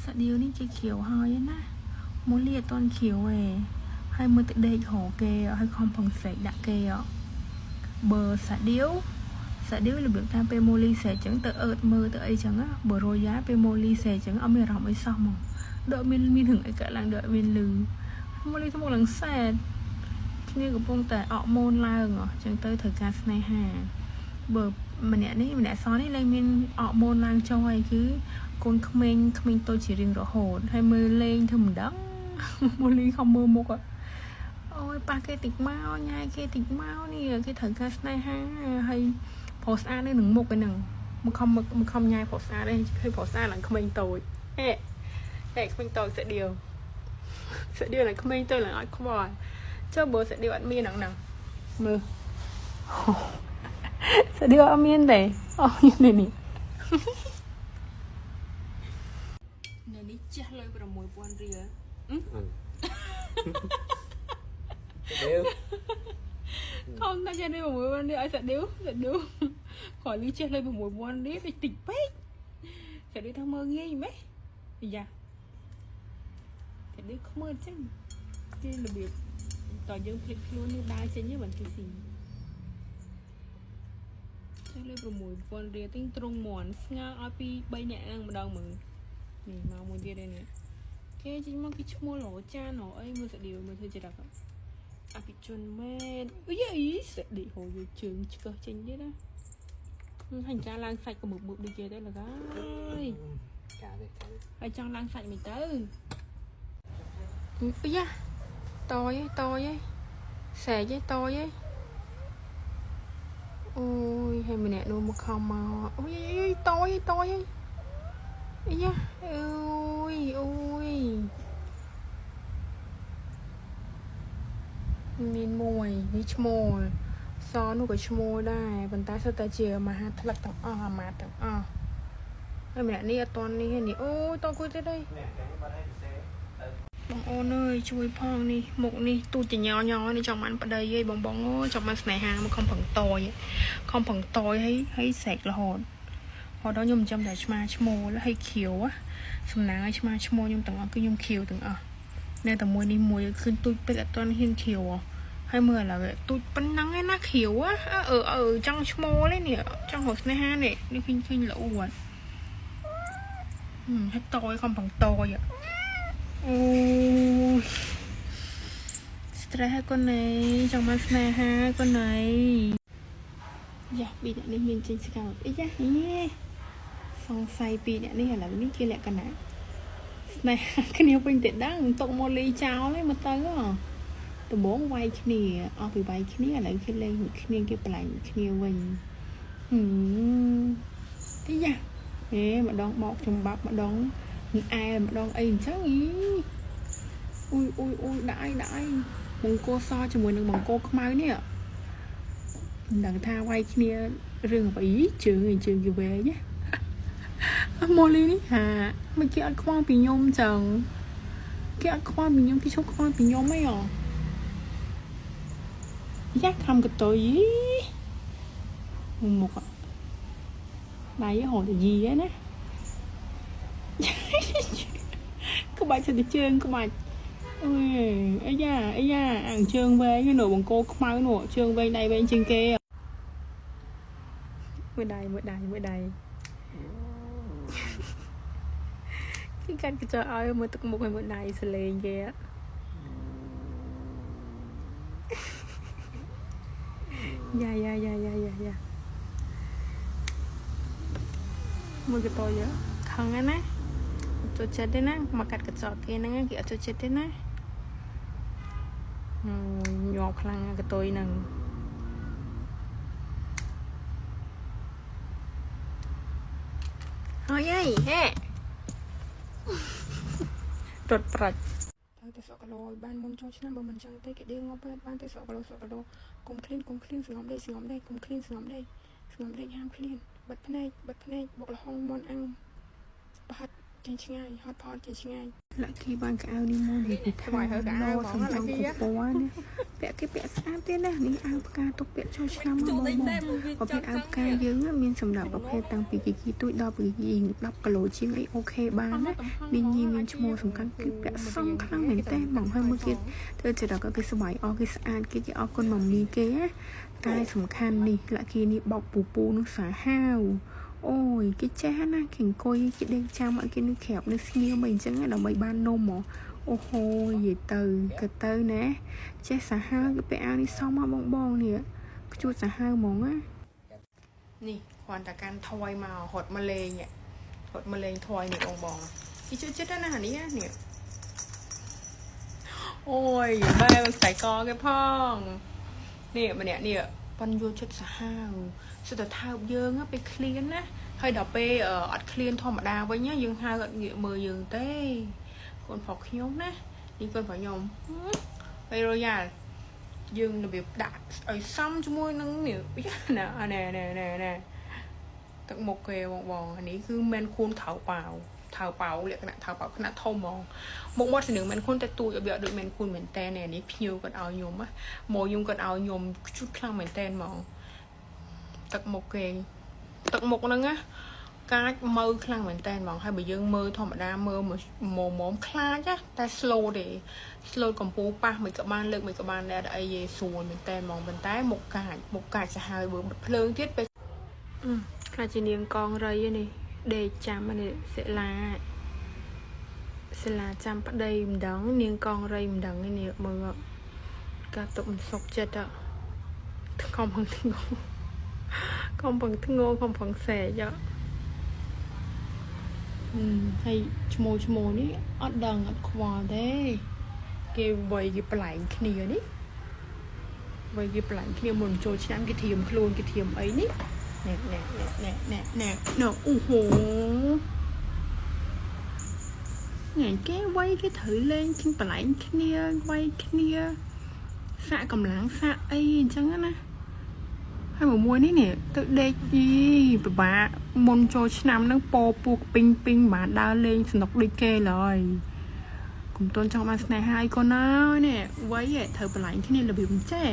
សាឌីវនេះជាខៀវហើយណាមូលីអត់ទាន់ខៀវទេហើយមើលទៅដេករកគេហើយខំប្រឹងស្រែកដាក់គេអបើសាឌីវសាឌីវរបៀបថាពេលមូលីស្រែកចឹងទៅអឺតមើលទៅអីចឹងណាបើរយ៉ាពេលមូលីស្រែកចឹងអត់មានអារម្មណ៍អីសោះហ្មងដកមានមានរឿងអីកើតឡើងដកមានលឺមូលីទៅមកឡើងសែតគ្នាកំពុងតែអកម៉ូនឡើងអចឹងទៅត្រូវការស្នេហាបើម្នាក់នេះម្នាក់សនេះលែងមានអកម៉ូនឡើងចុះហើយគឺ កូនក្មេងក្មេងតូចជារៀងរហូតហើយមើលលេងធ្វើមិនដឹង មូលីខំមើលមុខអអូយប៉ះគេតិចមកញ៉ាយគេតិចមកនេះគេត្រូវការស្នេហាហើយប្រុសស្អាតនៅនឹងមុខឯហ្នឹងមកខំមកខំញ៉ាយប្រុសស្អាតឯងឃើញប្រុសស្អាតឡើងក្មេងតូចហេហេក្មេងតូចសាក់ឌៀវសាក់ឌៀវឡើងក្មេងតូចឡើងអត់ខ្វល់ចុះបើសាក់ឌៀវអត់មានហ្នឹងមើលសាក់ឌៀវអត់មានទេអូនេះនេះ នៅនេះជះលុយ6000រៀល ឌីវ ខំតែចេះនេះ6000រៀលឲ្យសាក់ឌីវសាក់ឌីវគ្រាន់លឺជះលុយ6000រៀលតិចតិចពេកសាក់ឌីវថាមើលងាយម៉េះអាយ៉ាសាក់ឌីវខ្មើចឹងគេរបៀបតើយើងភ្លេចខ្លួននេះដើរចេញទេបានគេស៊ីជះលុយ6000រៀលទិញទ្រង់មន់ស្ងើឲ្យពី3នាក់ហ្នឹងម្ដងមើលនេះមកមួយទៀតឯនេះគេចេញមកគេឈ្មោះរចានរអីមើលសាក់ឌីវមើលធ្វើចរិត អភិជនមែនអុយអីស្ដីហូយជើងឆ្កឹះចេញទៀតណាហើយការឡើងសាច់ក៏មើបមើបដូចគេដែរល្កាយ កាទេកាទេ ហើយចង់ឡើងសាច់មិនទៅអុយយ៉ាតយតយសែកតយអូយហើយម្នាក់នោះមកខំមកអូយអុយតយតយអីយ៉ាអូយអូយមានមួយនេះឈ្មោលសនោះក៏ឈ្មោលដែរប៉ុន្តែសុទ្ធតែជាមហាថ្លឹកទាំងអស់អាមាត្យទាំងអស់ហើយម្នាក់នេះអត់តន់នេះនេះអូយតគួយទៀតអី នេះតែបាត់ឲ្យពិសេសទៅ បងអូនអើយជួយផងនេះមុខនេះទូចញញញនេះចង់បានប្តីឯងបងបងអូយចង់បានស្នេហាមកខំប្រឹងតយខំប្រឹងតយហើយហើយស្រែករហូតរហូតដល់ខ្ញុំចាំតែឆ្មាឈ្មោលហើយខៀវសំណាងឲ្យឆ្មាឈ្មោលខ្ញុំទាំងអស់គឺខ្ញុំខៀវទាំងអស់នៅតែមួយនេះមួយឃើញទូចពេកអត់ទាន់ហ៊ានខៀវហើយមើលឥឡូវទូចប៉ុណ្ណឹងឯណាខៀវអឺអឺចង់ឈ្មោលឯនេះចង់រកស្នេហានេះនេះឃើញឃើញល្អអត់ហើយតយខំប្រឹងតយអូយ stress ហើយកូនឯងចង់បានស្នេហាកូនឯងយ៉ាពីរអ្នកនេះមានចេញស្កោតអីយ៉ាយេសង្ស័យពីរអ្នកនេះឥឡូវនេះជាលក្ខណៈស្នេហាគ្នាវិញតែដឹងຕົកមកលីចោលឯងមកទៅហ៎ដំបងវាយគ្នាអស់ពីវាយគ្នាឥឡូវគេលេងមួយគ្នាគេប្រឡាញ់មួយគ្នាវិញហឹមអីយ៉ាហេម្ដងបោកចំបាប់ម្ដងអែម្ដងអីអញ្ចឹងអីអ៊ុយអ៊ុយអ៊ុយដាក់អីដាក់អីបង្គោលសជាមួយនឹងបង្គោលខ្មៅនេះមិនដឹងថាវាយគ្នារឿងអ្វីជើងឯងជើងគេវែងណាម៉ូលីនេះហាមិនគេអត់ខ្វល់ពីខ្ញុំចឹងគេអត់ខ្វល់ពីខ្ញុំគេឈប់ខ្វល់ពីខ្ញុំអីហ៎យ៉ាខំកតុយមុខដៃហត់តែយីឯណា ក្បាច់សិតតែជើងក្បាច់អើយអាយ៉ាអាយ៉ាអាងជើងវែងនោះបង្គោលខ្មៅនោះជើងវែងដៃវែងជាងគេមួយដៃមួយដៃមួយដៃគេកាត់កញ្ចក់ឲ្យមើលទឹកមុខឲ្យមួយដៃសលេងគេយ៉ាយ៉ាយ៉ាយ៉ាយ៉ាយ៉ាមើលកតយខឹងណាចូលចិត្តទេណាមកកាត់កញ្ចក់គេហ្នឹងគេអត់ចូលចិត្តទេណាញាប់ខ្លាំងកតុយហ្នឹងហើយអីហេរត់ប្រាច់ត្រូវតែសក់គីឡូឲ្យបានមុនចូលឆ្នាំបើមិនចឹងទេគេដៀងងាប់បានតែសក់គីឡូសក់គីឡូកុំឃ្លានកុំឃ្លានសងំដេកសងំដេកកុំឃ្លានសងំដេកសងំដេកហាមឃ្លានបិទភ្នែកបិទភ្នែកបុកលហុងមន់អាំងប្រហិតចេញឆ្ងាយហត់ផតចេញឆ្ងាយ លាក់គីបានកៅអៅនេះមកនិយាយពីថាលោសំចង់គ្រប់ពណ៌ណាពាក់គេពាក់ស្អាតទៀតណានេះអាវផ្កាទុកពាក់ចូលឆ្នាំមកបងបងប្រភេទអាវផ្កាយើងមានសម្រាប់ប្រភេទតាំងពីគីគីទូចដល់ពីគី10គីឡូជាងអី OK បានណាមានញីមានឈ្មោះសំខាន់គឺពាក់សមខ្លាំងមែនតើបងហើយមើលគេធ្វើចរិតក៏គេស្បាយអស់គេស្អាតគេគេអរគុណម៉ាមីគេណាតែសំខាន់នេះលាក់គីនេះបោកពូពូនោះសាហាវអូយគេចេះណាគេអង្គុយគេដេកចាំឲ្យគេនៅក្រាបនៅស្ងៀមអីអញ្ចឹងដើម្បីបាននំហ៎អូហូនិយាយទៅក៏ទៅណាចេះសាហាវគេពាក់អាវនេះសមមកបងបងនេះខ្ជួតសាហាវហ្មងណានេះគ្រាន់តែកាន់ថយមករត់មកលេងរត់មកលេងថយនេះបងបងគេជួយចិត្តណាស់អានេះនេះអូយបែបខ្សែកគេផងនេះម្នាក់នេះប៉ិនយកចិត្តសាហាវសិតតែថើបយើងពេលឃ្លានណាហើយដល់ពេលអត់ឃ្លានធម្មតាវិញយើងហៅអត់ងាកមើលយើងទេកូនប្រុសខ្ញុំណានេះកូនប្រុសខ្ញុំហើយរយ៉ាល់យើងរបៀបដាក់ឲ្យសមជាមួយនឹងនេះណាណែណែណែណែទឹកមុខគេបងបងអានេះគឺមែនគូនថៅប៉ាវថៅប៉ាវលក្ខណៈថៅប៉ាវຂະຫນាត់ធំហ្មងមុខមាត់ស្នឹងមែនគូនតែទូចរបៀបដូចមែនគូនមែនតែនេះភ្ញៀវគាត់ឲ្យខ្ញុំមកខ្ញុំគាត់ឲ្យខ្ញុំជូតខ្លាំងមែនតែនហ្មងទឹកមុខគេទឹកមុខហ្នឹងណាកាចមើលខ្លាំងមែនតែនហ្មងហើយបើយើងមើលធម្មតាមើលមកមុំខ្លាចណាតែ slow ទេ slow កម្ពូប៉ះមិនក៏បានលើកមិនក៏បានដែរអីយេស្រួលមែនតែនហ្មងប៉ុន្តែមុខកាចមុខកាចសាហាវបើបិទភ្លើងទៀតពេលខ្លាចជានាងកងរៃនេះដេកចាំនេះសិលាសិលាចាំប្តីមិនដឹងនាងកងរៃមិនដឹងនេះមើលការទុកមិនសុកចិត្តខំផឹងធ្ងខំផឹងធ្ងខំផឹងសែកហើយឈ្មោះឈ្មោះនេះអត់ដឹងអត់ខ្វល់ទេគេវៃគេប្លែងគ្នានេះវៃគេប្លែងគ្នាមុនចូលឆ្នាំគេធៀមខ្លួនគេធៀមអីនេះណែណែណែណែណែណែណែអូហូញ៉ៃគេវៃគេត្រូវលេងគ្នាប្លែងគ្នាវៃគ្នាសាក់កម្លាំងសាក់អីអញ្ចឹងណាហើយមួយនេះនេះទៅដេកយីពិបាកមុនចូលឆ្នាំហ្នឹងពោពោះពីងពីងបានដើរលេងសនុកដូចគេឡើយកុំតន់ចង់បានស្នេហាអីកូនណានេះវ័យត្រូវបន្លាញ់គ្នារបៀបចេះ